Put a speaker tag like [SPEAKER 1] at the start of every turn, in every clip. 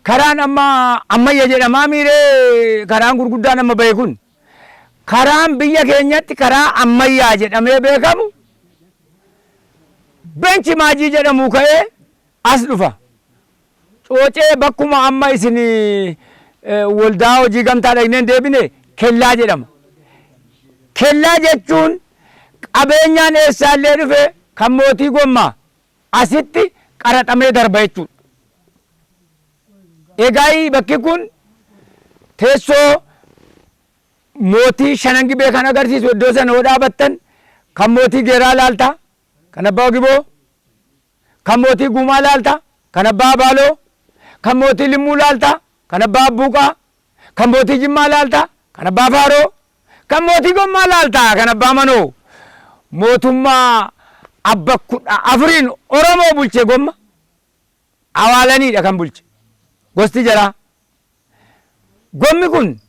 [SPEAKER 1] Karaan amma ammayya jedhamaa miiree karaan gurguddaan amma bahe kun karaan biyya keenyatti karaa ammayyaa jedhamee beekamu Benchi Maajii jedhamu ka'ee as dhufa. Coocee bakkuma amma isin waldaa hojii gamtaa dhaqneen deebine kellaa jedhama. Kellaa jechuun qabeenyaan eessaallee dhufe kan mootii gommaa asitti qaraxamee darba jechuudha. Egaa bakki kun teessoo mootii Shanan Gibee kan agarsiisu iddoo sana yoo dhaabattan kan mootii Geeraa laalta, kan abbaa Giboo, kan mootii Guumaa laalta, kan abbaa Abaaloo, kan mootii Limmuu laalta, kan abbaa Abbuuqaa, kan mootii Jimmaa laalta, kan abbaa Faaroo, kan mootii Gommaa laalta, kan abbaa Manoo. Mootummaa abba 14n Oromoo bulche Gomma awaalaniidha kan bulche gosti jaraa. Gommi kun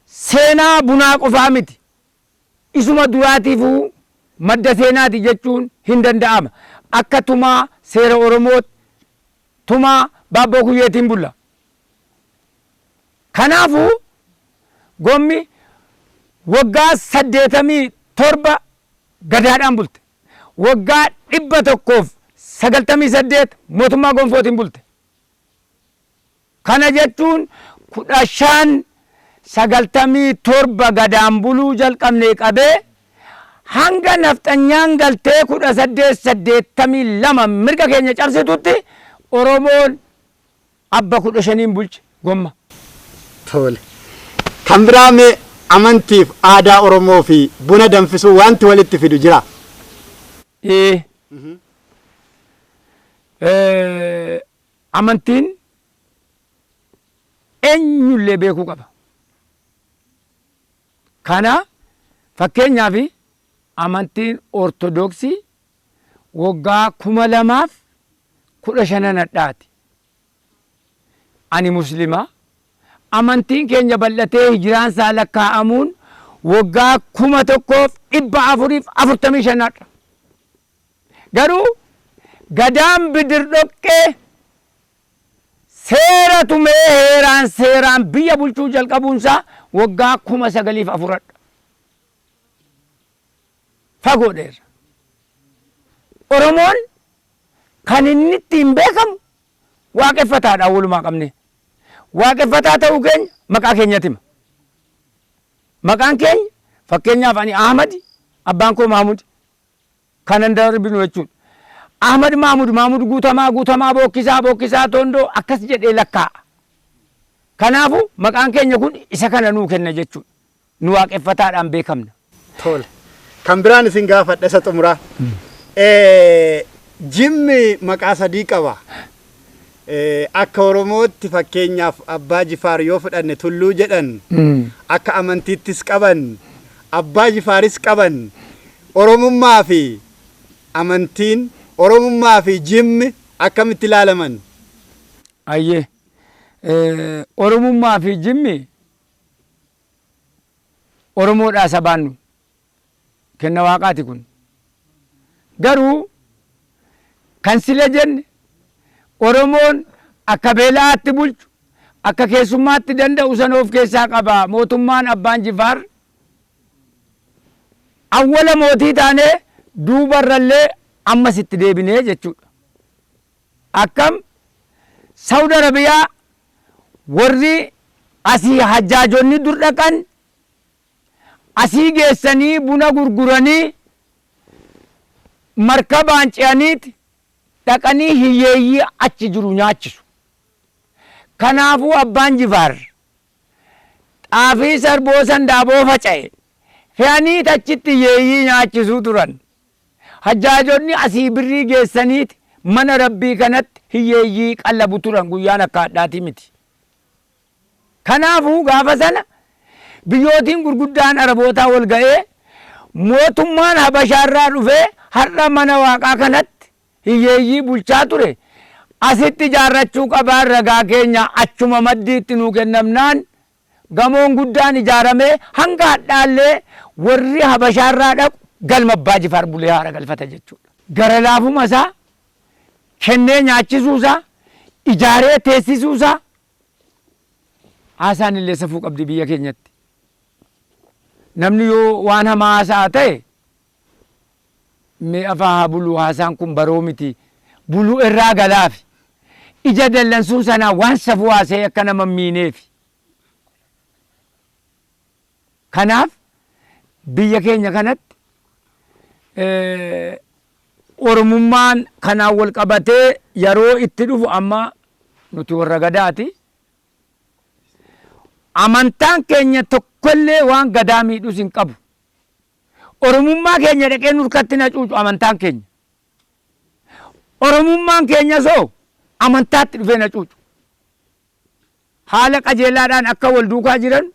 [SPEAKER 1] seenaa bunaa qofaa miti. Isuma duraatiifuu madda seenaati jechuun hin danda'ama. Akka tumaa seera Oromootti tumaa Baabboo Kuyyeetiin bulla. Kanaafuu Gommi waggaa 87 Gadaadhaan bulte. Waggaa 198 mootummaa gonfootiin bulte. Kana jechuun 1597 Gadaan buluu jalqabnee qabee hanga nafxanyaan galtee 1882 mirga keenya cabsitutti Oromoon abba 15n bulche Gomma.
[SPEAKER 2] Tole. Kan biraa mee amantiif aadaa Oromoo fi buna danfisuu wanti walitti fidu jiraa?
[SPEAKER 1] Ee. Amantiin eenyullee beekuu qaba. Kana fakkeenyaaf amantiin Ortodoksii waggaa 2015 hadhaati. Ani Muslima. Amantiin keenya bal'atee hijiraan isaa lakkaa'amuun waggaa 1445 har'a. Garuu Gadaan Bidir Dhoqqee seera tumee heeraan seeraan biyya bulchuu jalqabuun isaa waggaa 9004 hadha. Fagoo dheerra. Oromoon kan inni ittiin beekamu waaqeffataadha walumaa qabnee. Waaqeffataa ta'uu keenya maqaa keenyatti hima. Maqaan keenya fakkeenyaaf ani Ahmadi, abbaan koo Mahamud kanan darbinu jechuudha. Ahmad Mahmud, Mahmud Guutamaa, Guutamaa Bookkisaa, Bookkisaa Toondoo akkas jedhee lakkaa'a. Kanaafuu maqaan keenya kun isa kana nuu kenna jechuudha. Nu waaqeffataadhaan beekamna.
[SPEAKER 2] Tole. Kan biraan isin gaafadha isa xumuraa. Jimmi maqaa sadii qaba. Akka Oromootti fakkeenyaaf Abbaa Jifaar yoo fudhanne Tulluu jedhan, akka amantiittis qaban, Abbaa Jifaaris qaban. Oromummaa fi amantiin, Oromummaa fi Jimmi akkamitti ilaalaman?
[SPEAKER 1] Ayyee. Oromummaa fi Jimmi Oromoodhaa sabaan nu. Kenna Waaqaati kun. Garuu kan sila jenne Oromoon akka beela'aatti bulchu, akka keessummaatti danda'u sana of keessaa qaba. Mootummaan Abbaan Jifaar awwala mootii taanee duubarrallee ammas itti deebinee jechuudha. Akkam Saudi Arabiyaa warri asii hajjaajonni dur dhaqan asii geessanii buna gurguranii markabaan ce'aniiti dhaqanii hiyyeeyyii achi jiru nyaachisu. Kanaafuu Abbaan Jifaar xaafii sarboo sandaaboo faca'e fe'aniit achitti hiyyeeyyii nyaachisuu turan. Hajjaajonni asii birrii geessaniiti mana Rabbii kanatti hiyyeeyyii qallabu turan guyyaan akka hadhaatii miti. Kanaafuu gaafa sana biyyootiin gurguddaan Arabootaa wal ga'ee mootummaan Habashaarraa dhufee har'a mana Waaqaa kanatti hiyyeeyyii bulchaa ture asitti ijaarrachuu qabaan ragaa keenya achuma maddiitti nuu kennamnaan gamoon guddaan ijaaramee hanga hadhaallee warri Habashaarraa dhaqu galma Abbaa Jifaar bulee haara galfata jechuudha. Gara laafuma isaa kennee nyaachisuu isaa Ijaaree teessisuusaa haasaan illee safuu qabdi biyya keenyatti. Namni yoo waan hamaa haasa'a ta'e mee afaa haa buluu, haasaan kun baroo miti, buluu irraa galaafi. Ija dallansuu sanaa waan safuu haasa'ee akka nama hin miineefi. Kanaaf biyya keenya kanatti Oromummaan kanaan wal qabatee yeroo itti dhufu amma nuti warra Gadaati. Amantaan keenya tokkollee waan Gadaa miidhus hin qabu. Oromummaa keenya dhaqee nurkatti na cuucu amantaan keenya. Oromummaan keenya soo amantaatti dhufee na cuucu. Haala qajeelaadhaan akka wal duukaa jiran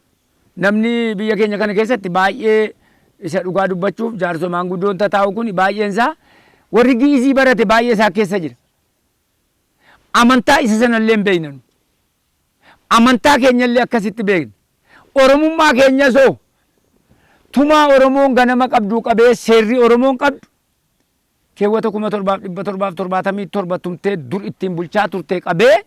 [SPEAKER 1] namni biyya keenya kana keessatti baay'ee isa dhugaa dubbachuuf jaarsoo maanguddoon tataa'u kun baay'een isaa warri Gi'izii barate baay'ee isaa keessa jira. Amantaa isa sanallee hin beekna nu. Amantaa keenyallee akkasitti beekna. Oromummaa keenya soo tumaa Oromoon ganama qabduu qabee seerri Oromoon qabdu keewwata 7777 tumtee dur ittiin bulchaa turtee qabee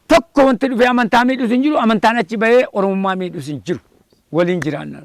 [SPEAKER 1] tokko wanti dhufee amantaa miidhus hin jiru, amantaan achi bahee Oromummaa miidhus hin jiru. Waliin jiraanna.